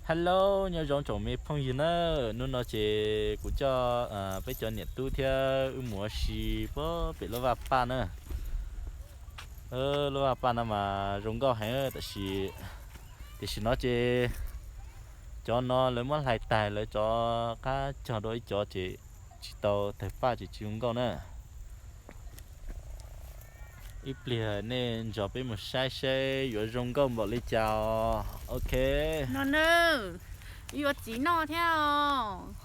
Hello, nyob zoo tsoom me phooj ywg na. Hnub no ces kuv coj peb cov niam tub thiab wb mus ua si puag pem lub vaj paj na. Lub vaj paj no mas zoo nkauj heev, tab sis, tiam sis no ces cov no lawv muab hlais tag, lawv cov qab cog dua ib cov ces tsis tau tawg paj ces tsis zoo nkauj na. Ib pliag nej nrog peb mus saib seb yuav zoo nkauj npaum li cas os. Ok. No na, yuav txiv noj thiab os.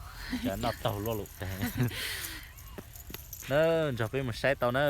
Cas noj taug luaj lus tag. Na, nrog peb mus saib tau na.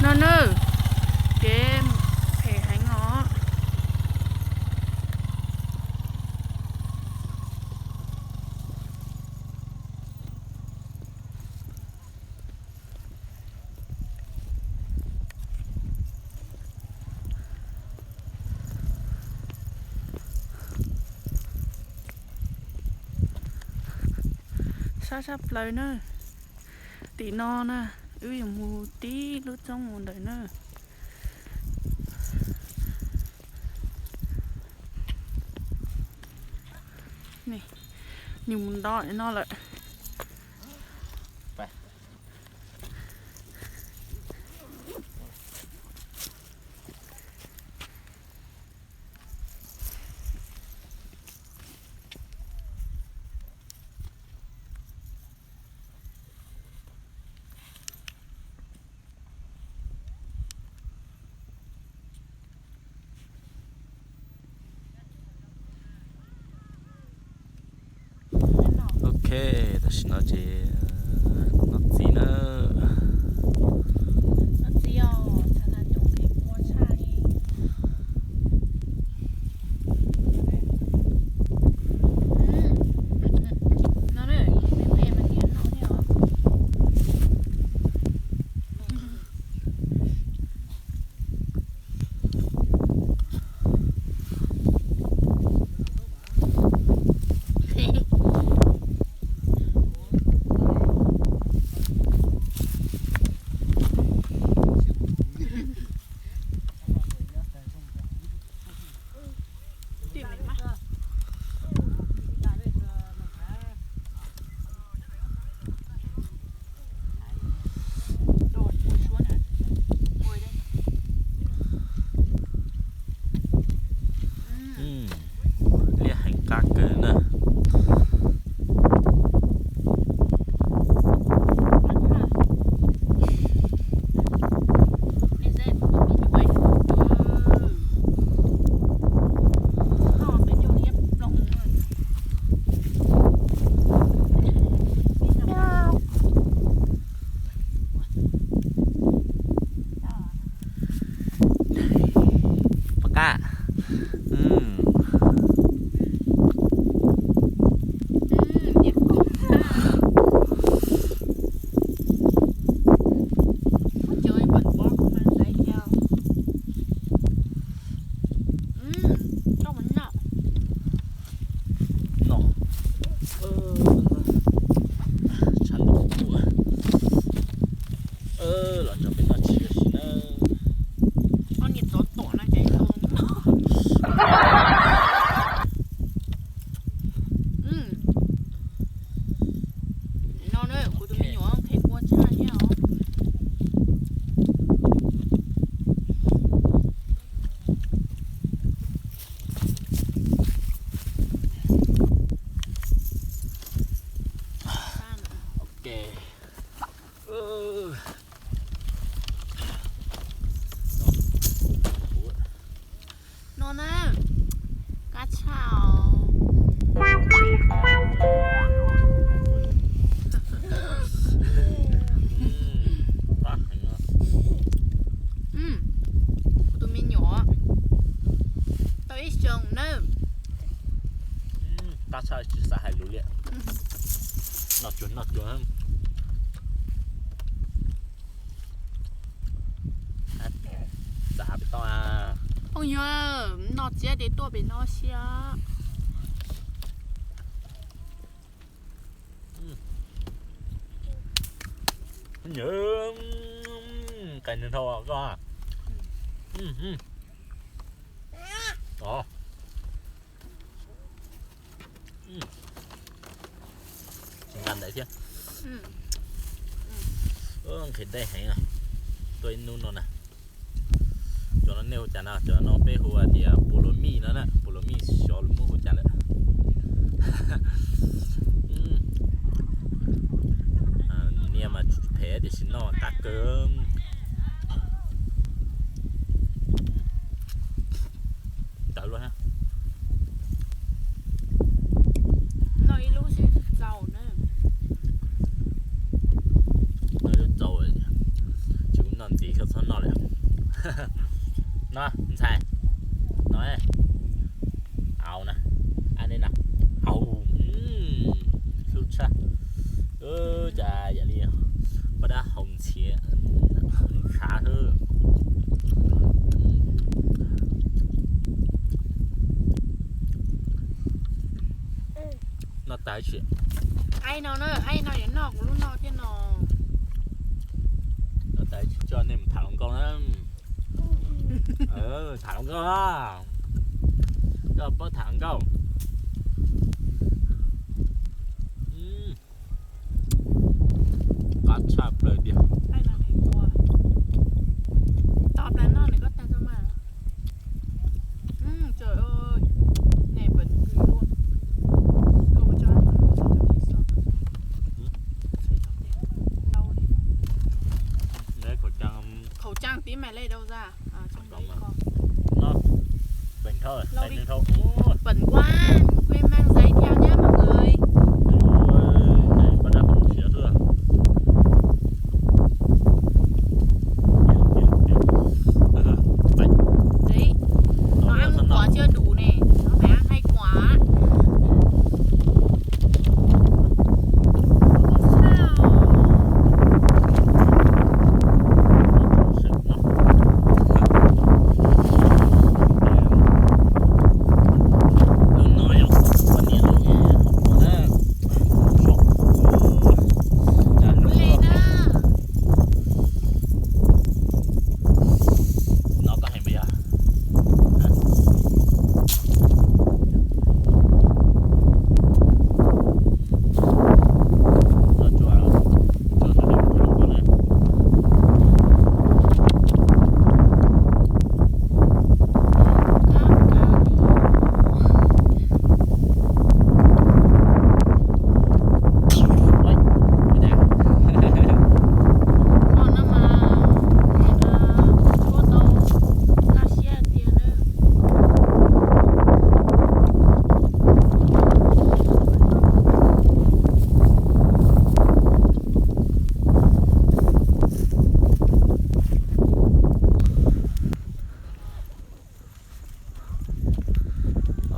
No na, kev phem heev os. Sab sab plaws na, tim no na, wb yuav mus tib lub roob mus ntawm na. Nws mus nto no lawm. Ok, tam sim no ces noj txiv na. Ke. No na, kab tshaj os. Kuv tus me nyuam tau ib xyoos na. Kab tshaj tsis xav hais lus li. Noj cuag noj cuag. Xav pem toj. Phooj ywg, noj tsiab ces tuaj pem no xwb. Qe nws dhau koj. Tsis nqa ntawd thiab. Nqhis dej heev. Tuaj ib hnub no na. Cov no nej hu cas no? Cov no peb hu tias pua luas mij no na, pua luas mij xyov lus Hmoob hu cas lawm. Niam mas phem tiam sis noj qab kawg. Tawv luaj. Noj ib lub xwb txaus na. Noj ib lub txaus, tsis kuv noj ntxiv koj txhob noj lawm. No ntxhais, no, au na, ab ne na, au, hlub tshaj. Cas yam li paj dab haus ntxhiav ntshav xwb. Noj tas tsis? Haib no na, haib no yuav noj kuv lub noj thiab no. Noj tas tsis coj nej mus tham hluas nkauj na. Tham hluas nkauj na. Koj paub tham hluas nkauj. Qab tshaj plaws tiag. Tos plaws no nws koj tag tso mas. Trời ơi, này vẫn cứ luôn. Cậu cho ăn uống một số cho tí sốt. Đau đi. Khẩu trang tí mày lấy đâu ra? À, trong đấy có. Nó bình thôi, lâu đi. Bình thôi. Bẩn quá, quên mang giấy theo nhá mọi người. Ôi, này bắt đầu không xỉa thôi à. Đấy, nó ăn quả chưa đủ nè, nó phải ăn hai quả.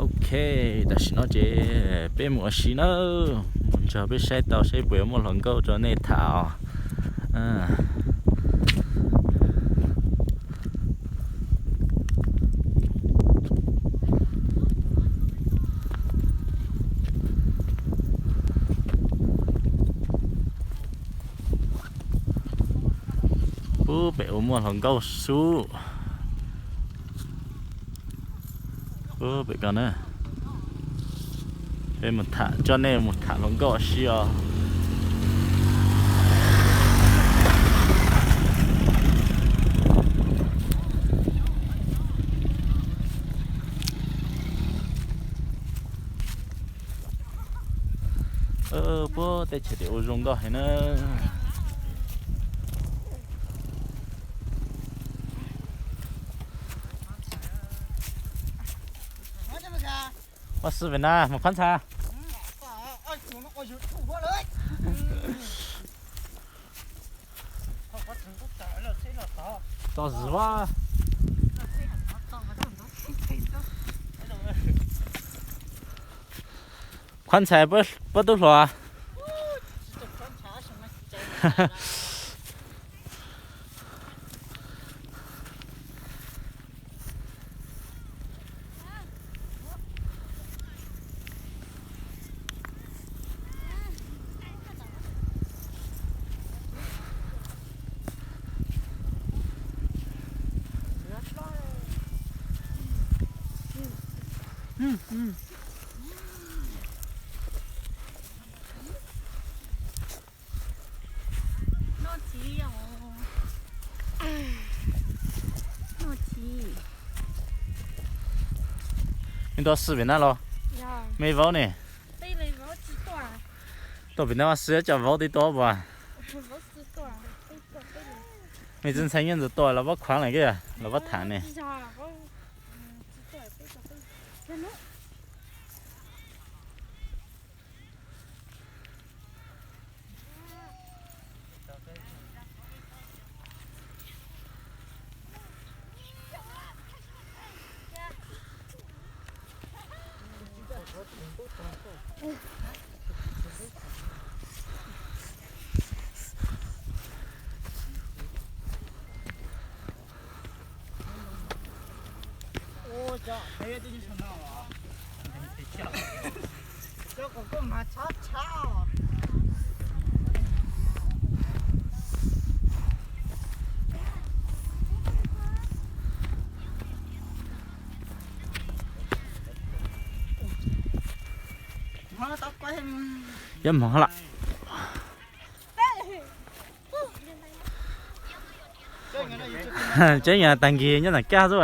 Ok, tam sim no ces peb mus ua si nawb, mus nrog peb saib tau saib puas yuav muaj hluas nkauj rau nej tham os. Ub, pem ua muaj hluas nkauj sub. Ub, pem ko na. Peb mus tham, coj nej mus tham hluas nkauj si os. Puag teb chaws tim ub zoo nkauj heev na. Ua si Việt Nam mus khob ntxhais. Txo zis ua. Khob ntxhais puab tub hluas. Mej tuaj si Việt Nam los? Mej vauv ne? Tuaj Việt Nam ua si cov vauv twb tuaj puas? Mej txiv ntxhais nyob ntawd tuaj los pab khuav lawm, los pab tham ne. Yuav moog lawm. Tseeb yog tag nkig nyob ntawm kab xwb.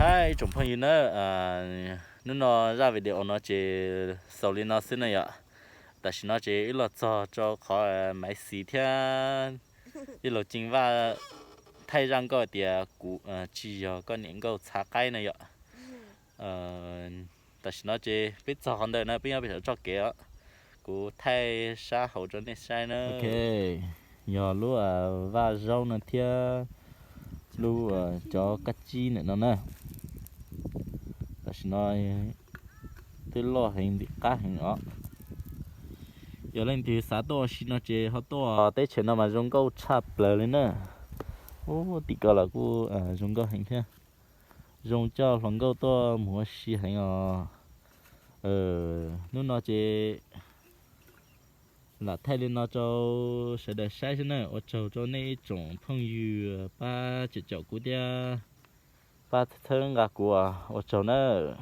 Hais ib tsoom phooj ywg na, hnub no zaj video no ces xaus li no xwb na yom. Tam sim no ces wb los txog rau qhov Maiv Xis thiab tij laug Ceej Vaj thaij zaj nkauj tias kuv tsis yog koj niam nkauj txhav qaib na yom. Tam sim no ces peb txog qhov ntawd na, peb nyob pem saum txoj kev os. Kuv thaij sab hauv rau nej saib na. Yog lub vaj zaub no thiab lub cov kab tsib ntawm no na. Tam sim no twb loj heev ntim qab heev os. Yog leej twg xav tuaj ua si no ces ho tuaj teb chaws no mas zoo nkauj tshaj plaws li na. Ub, tim ko los kuj zoo nkauj heev thiab. Zoo coj hluas nkauj tuaj mus ua si heev os. Hnub no ces lam thaij li no rau sawv daws saib xwb na. Ua tsaug rau nej ib tsoom phooj ywg pab caum caum kuv thiab pab txhawb nqa kuv, ua tsaug nawb.